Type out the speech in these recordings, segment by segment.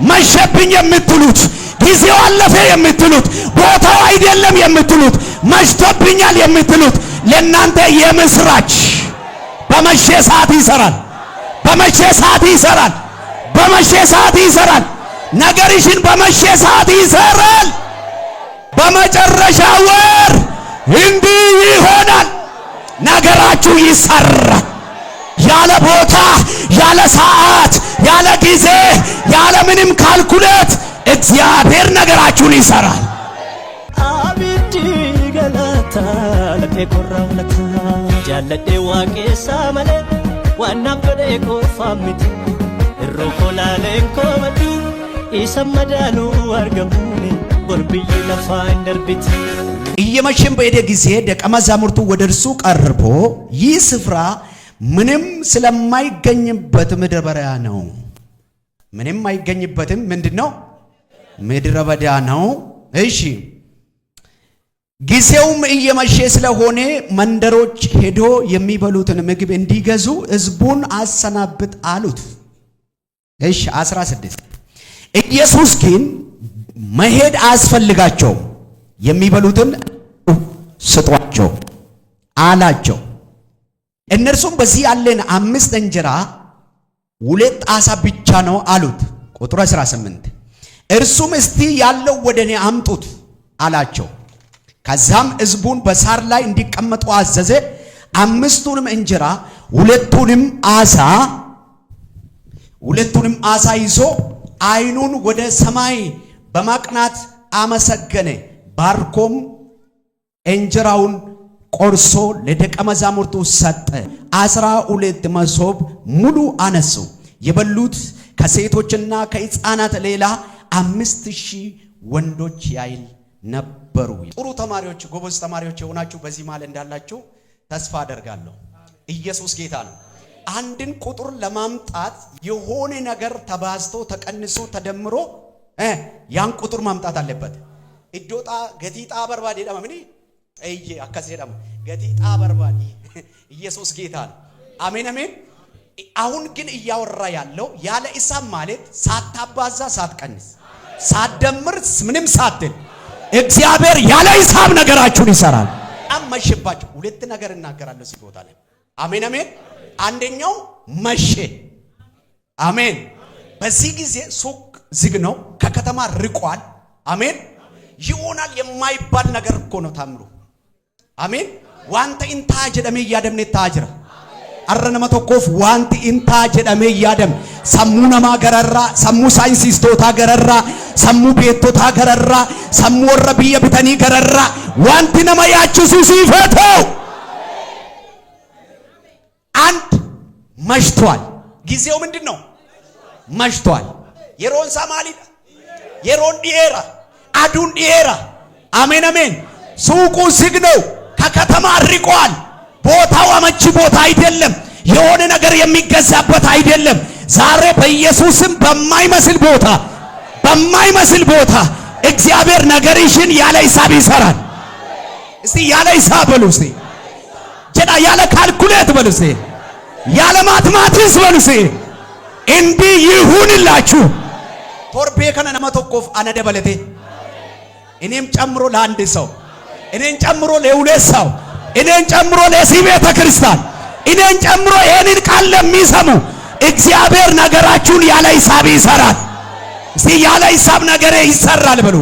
መሸብኝ የምትሉት፣ ጊዜው አለፈ የምትሉት፣ ቦታው አይደለም የምትሉት፣ መሽቶብኛል የምትሉት ለእናንተ የምስራች። በመሸ ሰዓት ይሰራል። በመሸ ሰዓት ይሰራል። በመሸ ሰዓት ይሰራል። ነገርሽን በመሸ ሰዓት ይሰራል። በመጨረሻ ወር እንዲህ ይሆናል። ነገራችሁ ይሰራል። ያለ ቦታ፣ ያለ ሰዓት፣ ያለ ጊዜ፣ ያለ ምንም calculate እግዚአብሔር ነገራችሁን ይሰራል። Abiddi galata lafee korraa lata jaalladhee waaqessaa malee waan naaf godhee qofa miti irroo kolaaleen komadhu isa madaaluu argamuuni bor biyyi lafaa hin darbiti. እየመሸም በሄደ ጊዜ ደቀ መዛሙርቱ ወደ እርሱ ቀርቦ ይህ ስፍራ ምንም ስለማይገኝበት ምድረ በዳ ነው። ምንም አይገኝበትም። ምንድን ነው? ምድረ በዳ ነው። እሺ፣ ጊዜውም እየመሸ ስለሆነ መንደሮች ሄዶ የሚበሉትን ምግብ እንዲገዙ ሕዝቡን አሰናብት አሉት። እሺ፣ 16 ኢየሱስ ግን መሄድ አያስፈልጋቸውም፣ የሚበሉትን ስጧቸው አላቸው። እነርሱም በዚህ ያለን አምስት እንጀራ ሁለት ዓሣ ብቻ ነው አሉት። ቁጥር 18 እርሱም እስቲ ያለው ወደ እኔ አምጡት አላቸው። ከዛም ሕዝቡን በሳር ላይ እንዲቀመጡ አዘዘ። አምስቱንም እንጀራ ሁለቱንም ዓሣ ይዞ ዓይኑን ወደ ሰማይ በማቅናት አመሰገነ። ባርኮም እንጀራውን ቆርሶ ለደቀ መዛሙርቱ ሰጠ። 12 መሶብ ሙሉ አነሱ። የበሉት ከሴቶችና ከሕፃናት ሌላ 5,000 ወንዶች ያህል ነበሩ። ጥሩ ተማሪዎች፣ ጎበዝ ተማሪዎች የሆናችሁ በዚህ መሃል እንዳላችሁ ተስፋ አደርጋለሁ። ኢየሱስ ጌታ ነው። አንድን ቁጥር ለማምጣት የሆነ ነገር ተባዝቶ፣ ተቀንሶ፣ ተደምሮ ያን ቁጥር ማምጣት አለበት። Iddoo xaa gatii xaa barbaade jedhama mini eeyye akkas jedhama, gatii xaa barbaade። ኢየሱስ ጌታ ነው። አሜን አሜን። አሁን ግን እያወራ ያለው ያለ ሂሳብ ማለት ሳታባዛ፣ ሳትቀንስ፣ ሳትደምር፣ ምንም ሳትል እግዚአብሔር ያለ ሂሳብ ነገራችሁን ይሰራል። በጣም መሸባቸው። ሁለት ነገር እናገራለሁ እዚህ ቦታ ላይ። አሜን አሜን። አንደኛው መሼ። አሜን። በዚህ ጊዜ ሱቅ ዝግ ነው፣ ከከተማ ርቋል። አሜን። ይሆናል የማይባል ነገር እኮ ነው ታምሩ። አሜን። Wanta hin ta'a jedhamee hin yaadamne ta'aa jira. Har'a nama tokkoof wanti hin ta'a jedhamee hin yaadamne sammuu namaa gararraa, sammuu saayinsiistootaa gararraa, sammuu beektotaa gararraa, sammuu warra biyya bitanii gararraa wanti nama yaachisu siif haa ta'u. አንድ መሽቷል። ጊዜው ምንድን ነው? መሽቷል። Yeroon isaa maalidha? Yeroon dhiyeera, aduun dhiyeera። አሜን አሜን። ሱቁ ዝግ ነው። ከከተማ ርቋል። ቦታው አመቺ ቦታ አይደለም። የሆነ ነገር የሚገዛበት አይደለም። ዛሬ በኢየሱስም በማይመስል ቦታ፣ በማይመስል ቦታ እግዚአብሔር ነገርሽን ያለ ሂሳብ ይሰራል። እስቲ ያለ ሂሳብ በሉ። እስቲ jedha ያለ calculate በሉ። እስቲ ያለ mathematics በሉ። እስቲ እንዲህ ይሁንላችሁ። Torbee kana nama tokkoof ana dabalatee፣ እኔም ጨምሮ ለአንድ ሰው፣ እኔን ጨምሮ ለሁለት ሰው፣ እኔን ጨምሮ ለዚህ ቤተ ክርስቲያን፣ እኔን ጨምሮ ይሄንን ቃል ለሚሰሙ እግዚአብሔር ነገራችሁን ያለ ሂሳብ ይሰራል። እስቲ ያለ ሂሳብ ነገሬ ይሰራል በሉ።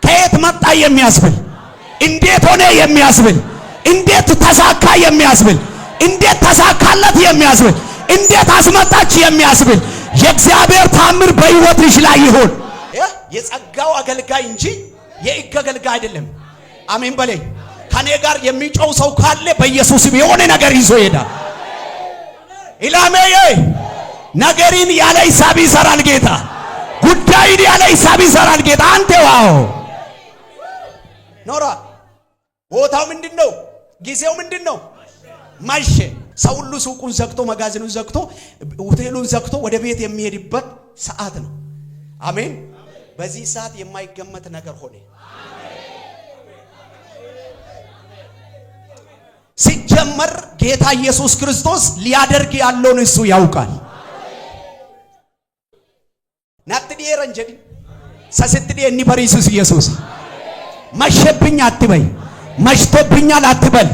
ከየት መጣ የሚያስብል፣ እንዴት ሆነ የሚያስብል፣ እንዴት ተሳካ የሚያስብል፣ እንዴት ተሳካለት የሚያስብል፣ እንዴት አስመጣች የሚያስብል የእግዚአብሔር ታምር በሕይወትሽ ላይ ይሁን። የጸጋው አገልጋይ እንጂ የሕግ አገልጋይ አይደለም። አሜን በለኝ። ከኔ ጋር የሚጮው ሰው ካለ በኢየሱስም የሆነ ነገር ይዞ ይሄዳል። ኢላሜዬ ነገሪን ያለ ሂሳብ ይሰራል ጌታ። ጉዳይን ያለ ሂሳብ ይሰራል ጌታ። አንተ wow ኖራ ቦታው ምንድን ነው? ጊዜው ምንድን ነው? መሸ። ሰው ሁሉ ሱቁን ዘግቶ፣ መጋዘኑን ዘግቶ፣ ሆቴሉን ዘግቶ ወደ ቤት የሚሄድበት ሰዓት ነው። አሜን። በዚህ ሰዓት የማይገመት ነገር ሆነ። ሲጀመር ጌታ ኢየሱስ ክርስቶስ ሊያደርግ ያለውን እሱ ያውቃል። Natti dhiyeera hin jedhin. Sasitti dhiye inni bariisus ኢየሱስ። መሸብኝ አትበይ፣ መሽቶብኛል አትበል።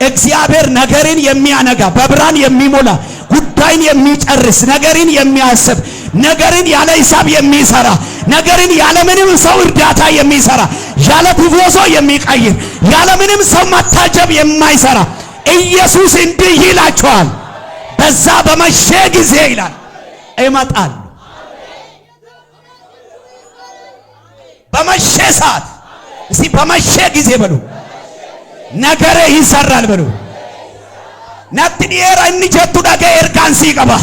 እግዚአብሔር ነገርን የሚያነጋ፣ በብርሃን የሚሞላ፣ ጉዳይን የሚጨርስ፣ ነገርን የሚያስብ፣ ነገርን ያለ ሂሳብ የሚሰራ፣ ነገርን ያለ ምንም ሰው እርዳታ የሚሰራ፣ ያለ ቲፎዞ የሚቀይር፣ ያለ ምንም ሰው መታጀብ የማይሰራ ኢየሱስ እንዲህ ይላቸዋል፣ በዛ በመሸ ጊዜ ይላል እመጣለሁ። በመሸ ሰዓት፣ እስቲ በመሸ ጊዜ በሉ፣ ነገሬ ይሰራል በሉ። Natti dhiyeera inni jettu dhaga'e ergaan sii qaba።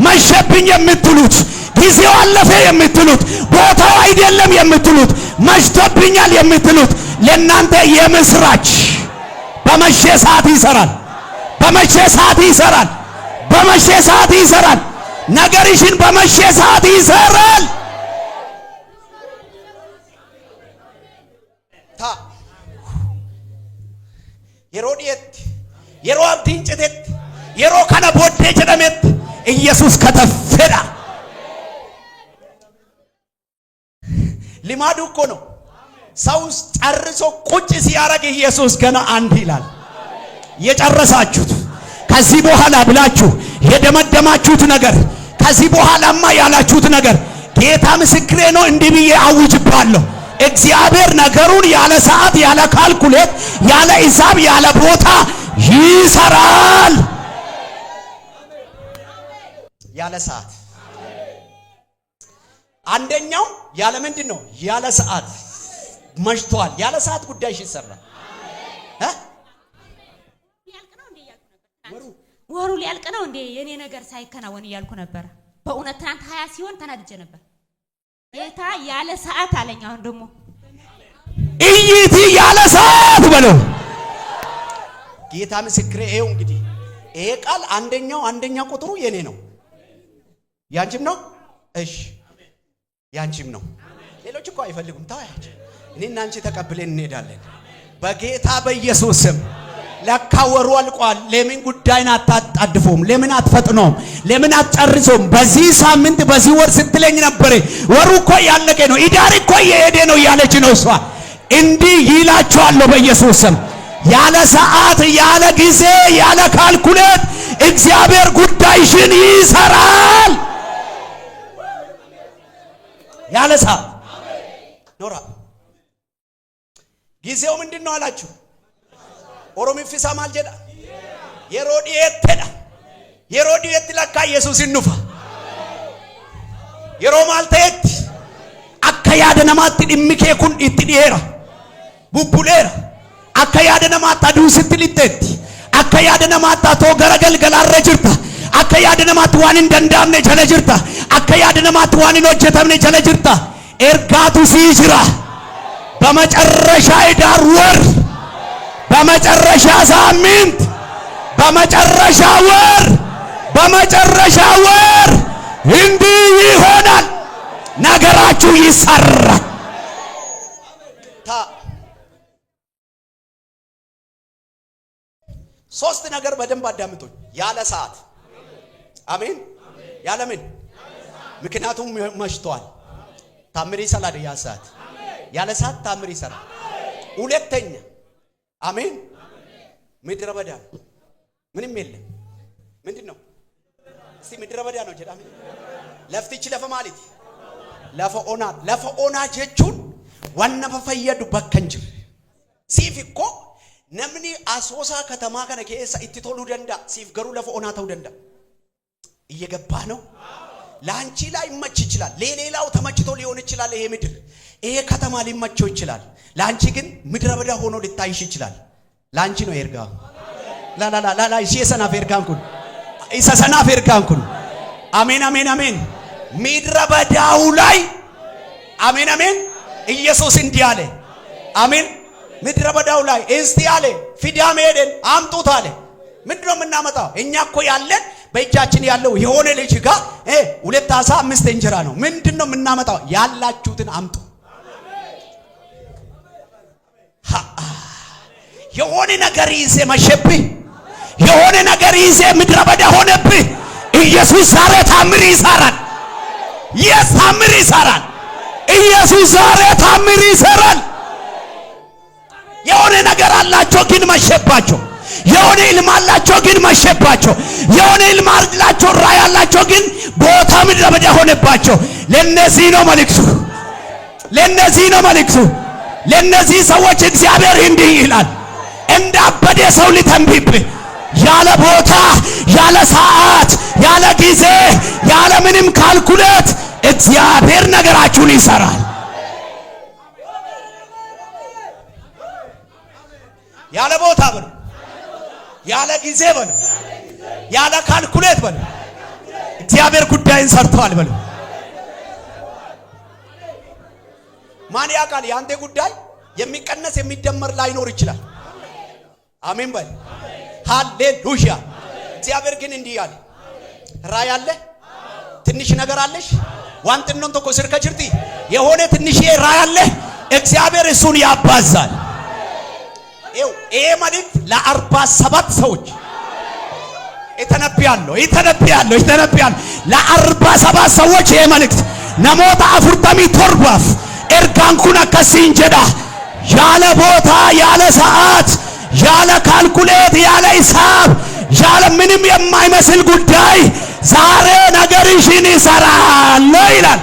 መሸብኝ የምትሉት፣ ጊዜው አለፈ የምትሉት፣ ቦታው አይደለም የምትሉት፣ መሽቶብኛል የምትሉት ለእናንተ የምስራች፣ በመሸ ሰዓት ይሰራል። በመሸ ሰዓት ይሰራል። በመሸ ሰዓት ይሰራል። ነገርሽን በመሸ ሰዓት ይሰራል። ታ yeroo dhiyeetti, yeroo abdiin citetti, yeroo kana booddee jedhametti ኢየሱስ ከተፈዳ። ልማዱ እኮ ነው። ሰው ጨርሶ ቁጭ ሲያደርግ ኢየሱስ ገና አንድ ይላል። የጨረሳችሁት፣ ከዚህ በኋላ ብላችሁ የደመደማችሁት ነገር፣ ከዚህ በኋላማ ያላችሁት ነገር፣ ጌታ ምስክሬ ነው፣ እንዲህ ብዬ አውጅባለሁ። እግዚአብሔር ነገሩን ያለ ሰዓት፣ ያለ calculate፣ ያለ ሂሳብ፣ ያለ ቦታ ይሰራል። ያለ ሰዓት። አንደኛው ያለ ምንድን ነው? ያለ ሰዓት መሽቷል። ያለ ሰዓት ጉዳይሽ ይሰራል እ ሊያልቅ ነው እንዴ እያልኩ ነበር። ወሩ ሊያልቅ ነው እንዴ የኔ ነገር ሳይከናወን እያልኩ ነበር። በእውነት ትናንት 20 ሲሆን ተናድጄ ነበር። ጌታ ያለ ሰዓት አለኝ። አሁን ደግሞ እይቲ ያለ ሰዓት በለው። ጌታ ምስክሬ። ይኸው እንግዲህ ይሄ ቃል አንደኛው አንደኛ ቁጥሩ የኔ ነው፣ ያንቺም ነው። እሺ፣ ያንቺም ነው። ሌሎች እኮ አይፈልጉም። ታያቸው። እኔና አንቺ ተቀብለን እንሄዳለን በጌታ በኢየሱስ ስም። ለካ ወሩ አልቋል። ለምን ጉዳይን አታጣድፎም? ለምን አትፈጥኖም? ለምን አትጨርሶም? በዚህ ሳምንት፣ በዚህ ወር ስትለኝ ነበር። ወሩ እኮ ያለቀ ነው፣ ኢዳር እኮ እየሄደ ነው እያለች ነው እሷ። እንዲህ ይላችኋለሁ በኢየሱስ ስም፣ ያለ ሰዓት፣ ያለ ጊዜ፣ ያለ calculate እግዚአብሔር ጉዳይሽን ይሰራል። ያለ ሰዓት ኖራ። ጊዜው ምንድን ነው አላችሁ? Oromiffisa maal jedha? Yeroo dhiyeettedha. Yeroo dhiyeetti lakkaa Yesuus hin dhufa. Yeroo maal ta'etti? Akka yaada namaatti dhimmi kee kun itti dhiyeera. Bubbuleera. Akka yaada namaatti aduun sitti lixxeetti. Akka yaada namaatti atoo gara galgalaarra jirta. Akka yaada namaatti waan hin danda'amne jala jirta. Akka yaada namaatti waan hin hojjetamne jala jirta. Ergaatu sii jira. በመጨረሻ ኅዳር ወር፣ በመጨረሻ ሳምንት፣ በመጨረሻ ወር፣ በመጨረሻ ወር እንዲህ ይሆናል። ነገራችሁ ይሰራል። ታ ሶስት ነገር በደንብ አዳምጡኝ። ያለ ሰዓት፣ አሜን። ያለ ምን? ምክንያቱም መሽቷል። ታምር ይሰራል። ያ ሰዓት ያለ ሰዓት ታምር ይሰራል። ሁለተኛ፣ አሜን። ምድረ በዳ ነው። ምንም የለም። ምንድን ነው? እስቲ ምድረ በዳ ነው jedhame። Laftichi lafa maaliiti? Lafa onaa. Lafa onaa jechuun waan nama fayyadu bakka hin jirre. Siif እኮ namni Asoosaa ከተማ kana keessa itti toluu danda'a. Siif garuu lafa onaa ta'uu danda'a. እየገባ ነው። ለአንቺ ላይመች ይችላል። ለሌላው ተመችቶ ሊሆን ይችላል። ይሄ ምድር፣ ይሄ ከተማ ሊመቸው ይችላል። ለአንቺ ግን ምድረ በዳ ሆኖ ሊታይሽ ይችላል። ለአንቺ ነው ergaa ላላላ ላ ishee sanaaf ergaan kun, isa sanaaf ergaan kun። አሜን፣ አሜን፣ አሜን። ምድረ በዳው ላይ፣ አሜን፣ አሜን። ኢየሱስ እንዲህ አለ። አሜን። ምድረ በዳው ላይ እስቲ አለ fidaa mee jedheen፣ አምጡት አለ። ምንድነው የምናመጣው? እኛ እኮ ያለን በእጃችን ያለው የሆነ ልጅ ጋር ሁለት ዓሣ አምስት እንጀራ ነው። ምንድነው የምናመጣው? ያላችሁትን አምጡ። የሆነ ነገር ይዜ መሸብህ፣ የሆነ ነገር ይዜ ምድረ በዳ ሆነብህ። ኢየሱስ ዛሬ ታምር ይሰራል። Yes ታምር ይሰራል። ኢየሱስ ዛሬ ታምር ይሰራል። የሆነ ነገር አላቸው ግን መሸባቸው። የሆነ ህልም አላቸው ግን መሸባቸው። የሆነ ህልም አላቸው፣ ራእይ አላቸው ግን ቦታ ምድረ በዳ ሆነባቸው። ለነዚህ ነው መልእክቱ። ለነዚህ ነው መልእክቱ። ለነዚህ ሰዎች እግዚአብሔር እንዲህ ይላል፣ እንዳበደ ሰው ልተንብይብህ፣ ያለ ቦታ፣ ያለ ሰዓት፣ ያለ ጊዜ፣ ያለ ምንም calculate እግዚአብሔር ነገራችሁን ይሰራል። ያለ ቦታ በሉ፣ ያለ ጊዜ በሉ፣ ያለ calculate በሉ፣ እግዚአብሔር ጉዳይን ሰርተዋል በሉ። ማን ያውቃል? የአንተ ጉዳይ የሚቀነስ የሚደመር ላይኖር ይችላል። አሜን በል። ሃሌሉያ። እግዚአብሔር ግን እንዲህ አለ፣ ራእይ አለ፣ ትንሽ ነገር አለሽ፣ waan xinnoon tokko si harka jirti የሆነ ትንሽ ራእይ አለ። እግዚአብሔር እሱን ያባዛል። ይኸው ይሄ መልእክት ለ47 ሰዎች እተነብያለሁ፣ እተነብያለሁ፣ እተነብያለሁ። ለ47 ሰዎች ይሄ መልእክት namoota 47f ergaan kun akkasiin jedha ያለ ቦታ፣ ያለ ሰዓት፣ ያለ calculate፣ ያለ ሂሳብ፣ ያለ ምንም የማይመስል ጉዳይ ዛሬ ነገርሽን ይሰራል ይላል።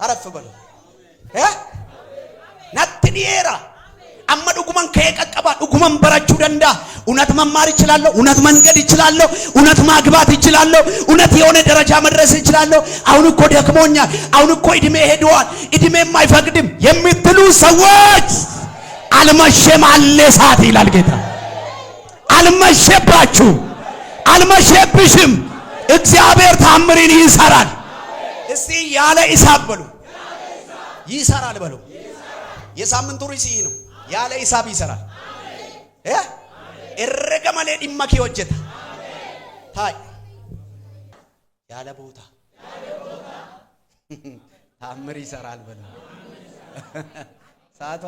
አረፍ በሉ እ natti dhiyeera amma dhuguman ka'ee qaqqaba dhuguman barachuu danda'a እውነት መማር እችላለሁ፣ እውነት መንገድ እችላለሁ፣ እውነት ማግባት እችላለሁ፣ እውነት የሆነ ደረጃ መድረስ እችላለሁ። አሁን እኮ ደክሞኛል፣ አሁን እኮ እድሜ ሄደዋል፣ እድሜም አይፈቅድም የምትሉ ሰዎች አልመሸም፣ አለ ሰዓት ይላል ጌታ። አልመሸባችሁም፣ አልመሸብሽም። እግዚአብሔር ታምርን ይሰራል። እስቲ ያለ ሂሳብ በሉ፣ ይሰራል በሉ። የሳምንቱ ርዕስ ይህ ነው። ያለ ሂሳብ ይሰራል። እ herrega malee dhimma kee hojjeta ታይ ያለ ቦታ ታምር ይሰራል በሉ። ሰዓቱ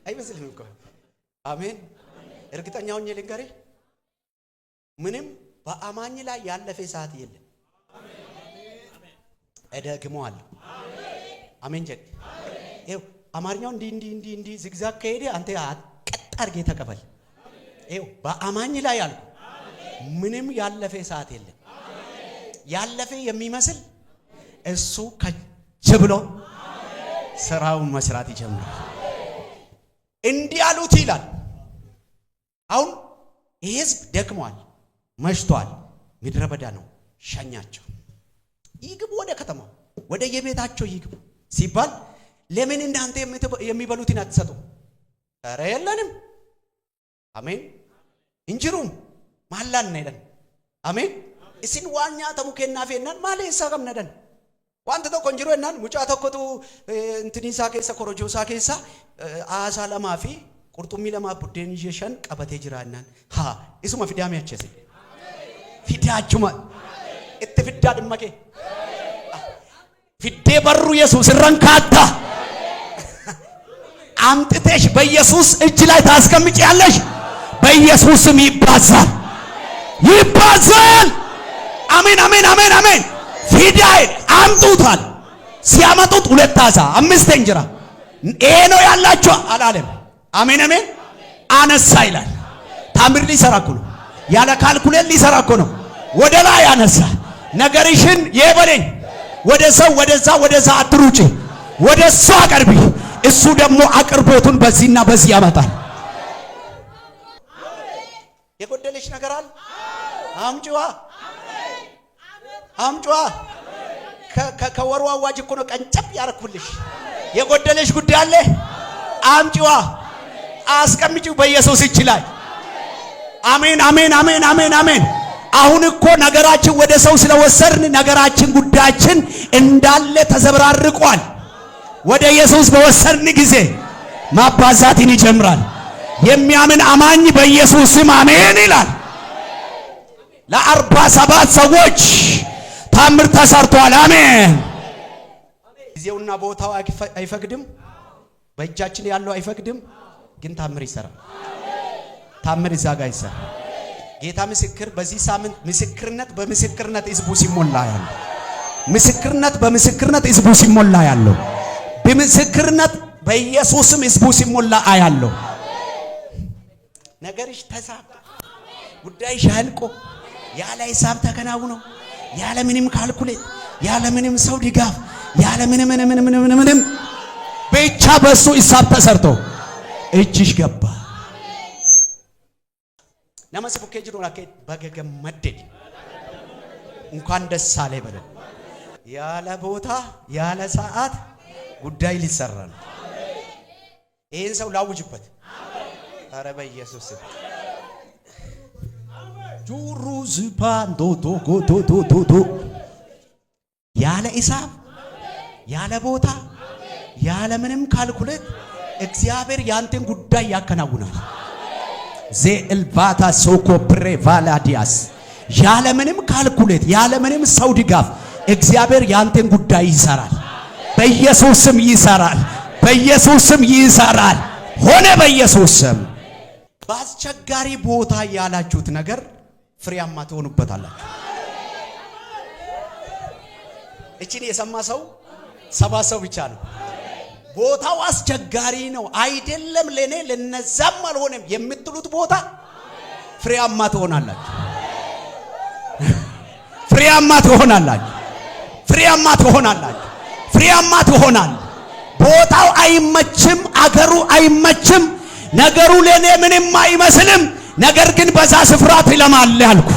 አይመስልም እኮ አሜን። እርግጠኛ ሆኜ ልንገርህ፣ ምንም በአማኝ ላይ ያለፈ ሰዓት የለም። እደግመዋለሁ። አሜን ጀድ ይኸው አማርኛው እንዲህ እንዲህ እንዲህ እንዲህ zigzag ከሄደ አንተ ቀጥ አድርጌ ተቀበል። ይኸው በአማኝ ላይ አልኩ ምንም ያለፈ ሰዓት የለም። ያለፈ የሚመስል እሱ ከች ብሎ ስራውን መስራት ይጀምራል። እንዲህ አሉት ይላል። አሁን ይህ ህዝብ ደክሟል፣ መሽቷል፣ ምድረ በዳ ነው። ሸኛቸው፣ ይግቡ ወደ ከተማው፣ ወደ የቤታቸው ይግቡ ሲባል ለምን እናንተ የሚበሉትን አትሰጡ? ኧረ የለንም። አሜን hin jiru maal laanna jedhan አሜን isin waan nyaatamu kennaaf jennaan maal eessaa qabna jedhan wanti tokko hin jiru jennaan mucaa tokkotu intinii isaa keessa korojoo isaa keessa aasaa lamaa fi qurxummii lamaa buddeen ishee 5 qabatee jira jennaan haa isuma fidaa mi'achise fidaachuma itti fiddaa dhimma kee fiddee barru Yesuus irran kaatta አምጥተሽ በኢየሱስ እጅ ላይ ታስቀምጪያለሽ። በኢየሱስ ስም ይባዛል፣ ይባዛል። አሜን፣ አሜን፣ አሜን፣ አሜን። ፊዳይ አምጡታል። ሲያመጡት ሁለት ዓሣ አምስት እንጀራ ይሄ ነው ያላችሁ አላለም። አሜን፣ አሜን። አነሳ ይላል። ታምር ሊሰራ እኮ ነው። ያለ calculate ሊሰራ እኮ ነው። ወደ ላይ አነሳ። ነገርሽን የበለኝ ወደ ሰው ወደዛ ወደዛ አትሩጪ፣ ወደ እሱ አቅርቢ። እሱ ደግሞ አቅርቦቱን በዚህና በዚህ ያመጣል። የጎደለሽ ነገር አለ? አምጪዋ፣ አምጪዋ። ከወሩ አዋጅ እኮ ነው ቀንጨብ ያረኩልሽ። የጎደለሽ ጉዳይ አለ? አምጪዋ፣ አስቀምጪው በኢየሱስ እጅ ላይ። አሜን፣ አሜን፣ አሜን፣ አሜን፣ አሜን። አሁን እኮ ነገራችን ወደ ሰው ስለወሰድን ነገራችን ጉዳያችን እንዳለ ተዘበራርቋል። ወደ ኢየሱስ በወሰድን ጊዜ ማባዛትን ይጀምራል። የሚያምን አማኝ በኢየሱስ ስም አሜን ይላል። ለ47 ሰዎች ታምር ተሰርቷል። አሜን። ጊዜውና ቦታው አይፈቅድም፣ በእጃችን ያለው አይፈቅድም፣ ግን ታምር ይሰራል። ታምር እዛ ጋር ይሰራል። ጌታ ምስክር፣ በዚህ ሳምንት ምስክርነት በምስክርነት ህዝቡ ሲሞላ ያለው፣ ምስክርነት በምስክርነት ህዝቡ ሲሞላ ያለው፣ በምስክርነት በኢየሱስም ህዝቡ ሲሞላ አያለው። ነገርሽ ተሳካ፣ ጉዳይሽ አልቆ፣ ያለ ሂሳብ ተከናውኖ፣ ያለ ምንም calculate፣ ያለ ምንም ሰው ድጋፍ፣ ያለ ምንም ምንም ምንም ምንም ብቻ በሱ ሂሳብ ተሰርቶ እጅሽ ገባ። Nama si bukkee jiru rakkee baga gammadde፣ እንኳን ደስ አለ በለው። ያለ ቦታ ያለ ሰዓት ጉዳይ ሊሰራ ነው። ይህን ሰው ላውጅበት። ኧረ በኢየሱስ ስም ጁሩ ዝፓንዶ ቶጎ ቶ ቶ ቶ ያለ ሂሳብ፣ ያለ ቦታ፣ ያለ ምንም calculate እግዚአብሔር ያንተን ጉዳይ ያከናውናል። ዜልቫታ ሶኮ ፕሬ ቫላዲያስ፣ ያለ ምንም calculate፣ ያለ ምንም ሰው ድጋፍ እግዚአብሔር ያንተን ጉዳይ ይሰራል። በኢየሱስ ስም ይሰራል። በኢየሱስ ስም ይሰራል። ሆነ በኢየሱስ ስም። በአስቸጋሪ ቦታ ያላችሁት ነገር ፍሬያማ ትሆኑበታላችሁ። እቺን የሰማ ሰው 7 ሰው ብቻ ነው። ቦታው አስቸጋሪ ነው አይደለም፣ ለኔ ለነዛም አልሆነም የምትሉት ቦታ ፍሬያማ ትሆናላችሁ። ፍሬያማ ትሆናላችሁ። ፍሬያማ ትሆናላችሁ። ፍሬያማ ትሆናል። ቦታው አይመችም፣ አገሩ አይመችም፣ ነገሩ ለኔ ምንም አይመስልም። ነገር ግን በዛ ስፍራ ትለማለህ አልኩ።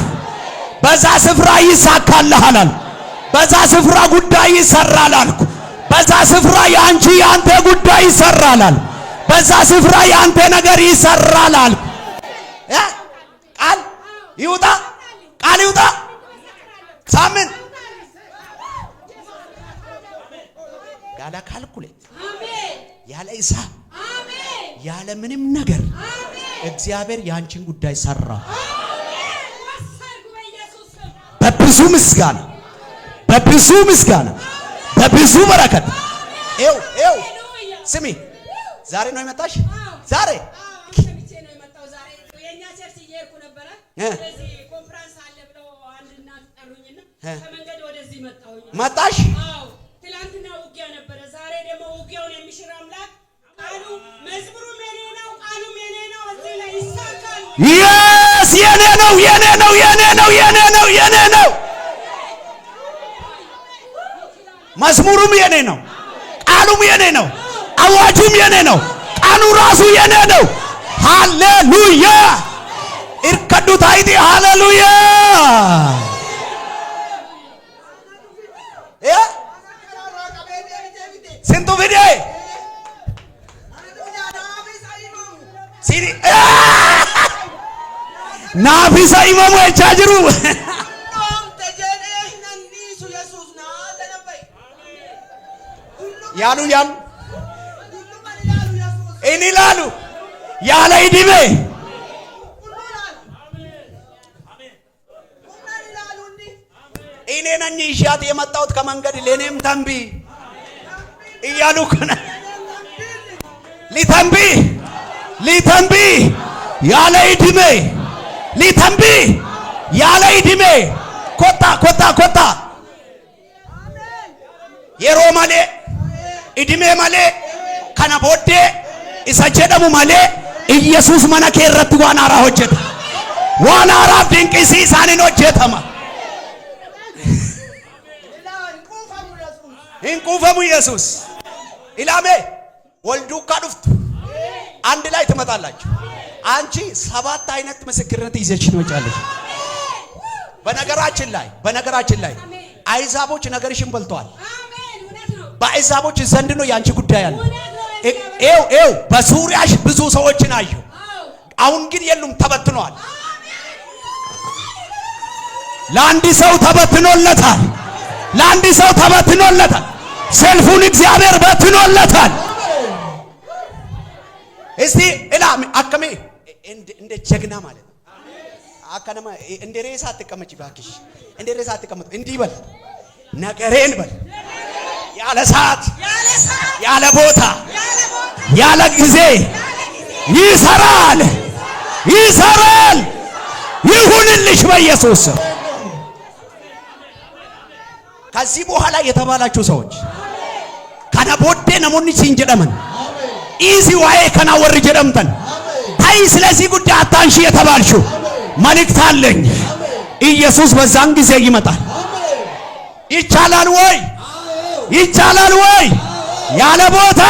በዛ ስፍራ ይሳካልሃል አልኩ። በዛ ስፍራ ጉዳይ ይሰራል አልኩ። በዛ ስፍራ የአንቺ የአንተ ጉዳይ ይሰራል አልኩ። በዛ ስፍራ የአንተ ነገር ይሰራል አልኩ። ቃል ይውጣ፣ ቃል ይውጣ። ሳምንት ያለ calculate፣ ያለ ሂሳብ፣ ያለ ምንም ነገር እግዚአብሔር የአንቺን ጉዳይ ሰራ። በብዙ ምስጋና፣ በብዙ ምስጋና፣ በብዙ በረከት። ኤው ኤው ስሚ፣ ዛሬ ነው የመጣሽ? ዛሬ ሰምቼ ነው የመጣው። ዛሬ የእኛ church እየሄድኩ ነበረ። ስለዚህ ኮንፈረንስ አለ ብለው አንድ እናት ጠሩኝና ከመንገድ ወደዚህ መጣሁኝ። መጣሽ? አዎ፣ ትላንትና ውጊያ ነበረ። ዛሬ ደግሞ ውጊያውን የሚሽር አምላክ ቃሉ መዝሙሩም የኔ ነው፣ ቃሉም የኔ ነው። እዚህ ላይ ይሳካል። Yes፣ የኔ ነው፣ የኔ ነው፣ የኔ ነው፣ የኔ ነው፣ የኔ ነው። መዝሙሩም የኔ ነው፣ ቃሉም የኔ ነው፣ አዋጁም የኔ ነው፣ ቃሉ ራሱ የኔ ነው። ሃሌሉያ፣ እርከዱ ታይቲ፣ ሃሌሉያ። እ ስንቱ ፊዴ ሲሪ naafisa himamu jechaa jiru. ያሉ ያሉ እኔ ላሉ ያለ ዕድሜ እኔ ነኝ ይዣት የመጣሁት ከመንገድ፣ ለኔም ተንቢ እያሉ እኮ ነው። ሊተንቢ፣ ሊተንቢ ያለ ዕድሜ፣ ሊተንቢ ያለ ዕድሜ፣ kottaa kottaa kottaa፣ yeroo malee፣ ዕድሜ malee፣ kana booddee isa jedhamu malee ኢየሱስ mana kee irratti waan haaraa hojjeta። Waan haaraaf dinqisiisaan hojjetama። Hin quufamu ኢየሱስ። ኢላሜ ወልዱካ dhuftu አንድ ላይ ትመጣላችሁ። አንቺ ሰባት አይነት ምስክርነት ይዘሽ ትመጫለሽ። በነገራችን ላይ አይዛቦች ነገርሽን በልተዋል። አሜን። እውነት ነው። በአይዛቦች ዘንድ ነው ያንቺ ጉዳይ ያለ። እውነት ነው። ኤው ኤው በዙሪያሽ ብዙ ሰዎችን አየሁ። አሁን ግን የሉም፣ ተበትነዋል። ለአንድ ሰው ተበትኖለታል። ለአንድ ሰው ተበትኖለታል። ሰልፉን እግዚአብሔር በትኖለታል። እስቲ እላ አከሜ እንደ ጀግና ማለት ነው። አከነማ እንደ ሬሳ አትቀመጪ እባክሽ፣ እንደ ሬሳ አትቀመጥ። እንዲህ በል፣ ነገሬን በል፣ ያለ ሰዓት፣ ያለ ቦታ፣ ያለ ጊዜ ይሰራል፣ ይሰራል። ይሁንልሽ በኢየሱስ ስም። ከዚህ በኋላ የተባላችሁ ሰዎች kana booddee namoonni siin jedhaman dhiisi waa'ee kanaa warri jedhamtan ታይ ስለዚህ ጉዳይ አታንሺ የተባልሽው መልእክት አለኝ። ኢየሱስ በዛን ጊዜ ይመጣል። ይቻላል ወይ? ይቻላል ወይ? ያለ ቦታ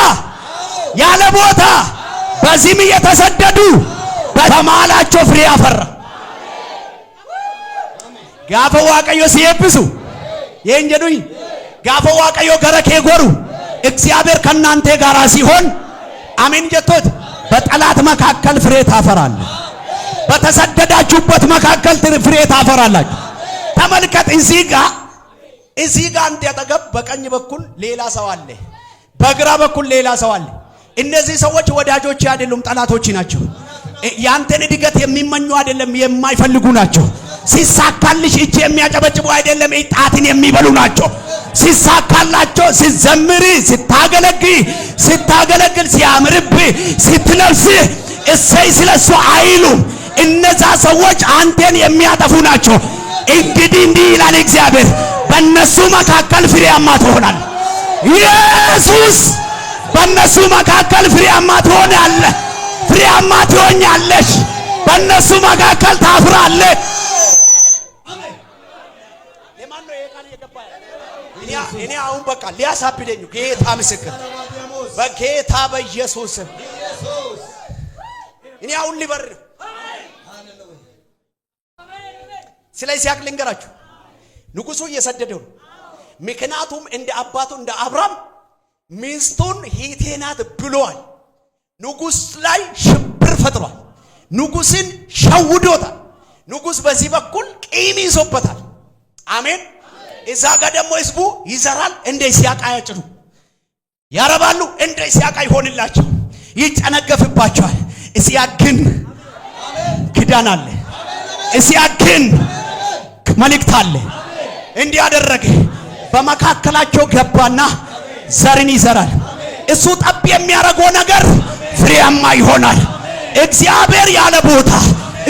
ያለ ቦታ በዚህም እየተሰደዱ በመሃላቸው ፍሬ አፈራ። Gaafa Waaqayyo si eebbisu ይህን jedhuኝ gaafa Waaqayyo gara kee goru እግዚአብሔር ከእናንተ ጋር ሲሆን አሜን jettoot በጠላት መካከል ፍሬ ታፈራለህ። በተሰደዳችሁበት መካከል ፍሬ ታፈራላችሁ። ተመልከት፣ እዚህ ጋ አንተ አጠገብ በቀኝ በኩል ሌላ ሰው አለ፣ በግራ በኩል ሌላ ሰው አለ። እነዚህ ሰዎች ወዳጆች አይደሉም፣ ጠላቶች ናቸው። ያንተን እድገት የሚመኙ አይደለም፣ የማይፈልጉ ናቸው። ሲሳካልሽ እጅ የሚያጨበጭቡ አይደለም፣ ጣትን የሚበሉ ናቸው። ሲሳካላቸው ሲዘምሪ፣ ስታገለግል ስታገለግል፣ ሲያምርብህ፣ ስትለብስ እሰይ ስለሱ አይሉም። እነዛ ሰዎች አንተን የሚያጠፉ ናቸው። እንግዲህ እንዲህ ይላል እግዚአብሔር፣ በእነሱ መካከል ፍሬያማ ትሆናለህ። ኢየሱስ በእነሱ መካከል ፍሬያማ ትሆናለህ። ፍሬያማ ትሆኛለሽ። በእነሱ መካከል ታፍራለህ። እኔ አሁን በቃ ሊያሳብደኝ ጌታ ምስክር፣ በጌታ በኢየሱስ እኔ አሁን ሊበር ስለ ይስሐቅ ልንገራችሁ። ንጉሱ እየሰደደው ነው። ምክንያቱም እንደ አባቱ እንደ አብርሃም ሚስቱን ሂቴ ናት ብሏል። ንጉስ ላይ ሽብር ፈጥሯል። ንጉስን ሸውዶታል። ንጉስ በዚህ በኩል ቂም ይዞበታል። አሜን። እዛ ጋር ደግሞ ህዝቡ ይዘራል፣ እንደ ይስሐቅ አያጭዱ፣ ያረባሉ፣ እንደ ይስሐቅ አይሆንላቸው፣ ይጨነገፍባቸዋል። ይስሐቅ ግን ኪዳን አለ። ይስሐቅ ግን መልእክት አለ። እንዲህ አደረገ። በመካከላቸው ገባና ዘርን ይዘራል። እሱ ጠብ የሚያደርገው ነገር ፍሬያማ ይሆናል። እግዚአብሔር ያለ ቦታ፣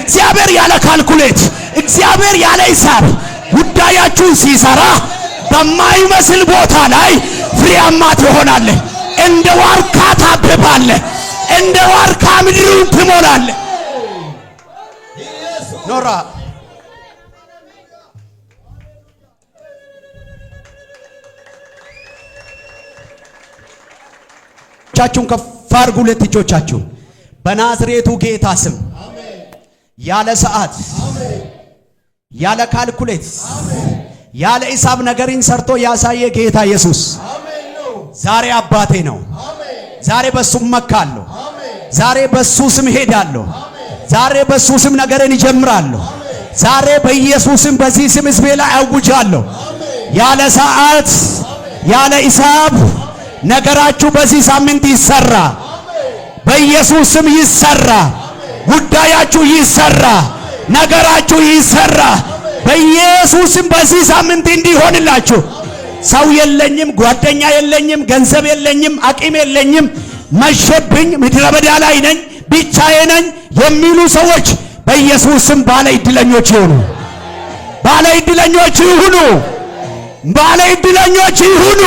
እግዚአብሔር ያለ calculate፣ እግዚአብሔር ያለ ሂሳብ ጉዳያችሁን ሲሰራ በማይመስል ቦታ ላይ ፍሬያማ ትሆናለህ። እንደ ዋርካ ታብባለህ። እንደ ዋርካ ምድሩን ትሞላለህ። ኖራ እጆቻችሁን ከፍ አድርጉ። ሁለት እጆቻችሁን በናዝሬቱ ጌታ ስም ያለ ሰዓት፣ ያለ calculate፣ ያለ ሂሳብ ነገርን ሰርቶ ያሳየ ጌታ ኢየሱስ ዛሬ አባቴ ነው። ዛሬ በሱ እመካለሁ። ዛሬ በሱ ስም ሄዳለሁ። ዛሬ በሱ ስም ነገርን ይጀምራለሁ። ዛሬ በኢየሱስ ስም በዚህ ስም ህዝቤ ላይ አውጃለሁ። ያለ ሰዓት ያለ ሂሳብ ነገራችሁ በዚህ ሳምንት ይሰራ። በኢየሱስ ስም ይሰራ። ጉዳያችሁ ይሰራ። ነገራችሁ ይሰራ። በኢየሱስ ስም በዚህ ሳምንት እንዲሆንላችሁ። ሰው የለኝም፣ ጓደኛ የለኝም፣ ገንዘብ የለኝም፣ አቂም የለኝም፣ መሸብኝ፣ ምድረ በዳ ላይ ነኝ፣ ብቻዬ ነኝ የሚሉ ሰዎች በኢየሱስ ስም ባለ ዕድለኞች ይሁኑ። ባለ ዕድለኞች ይሁኑ። ባለ ዕድለኞች ይሁኑ።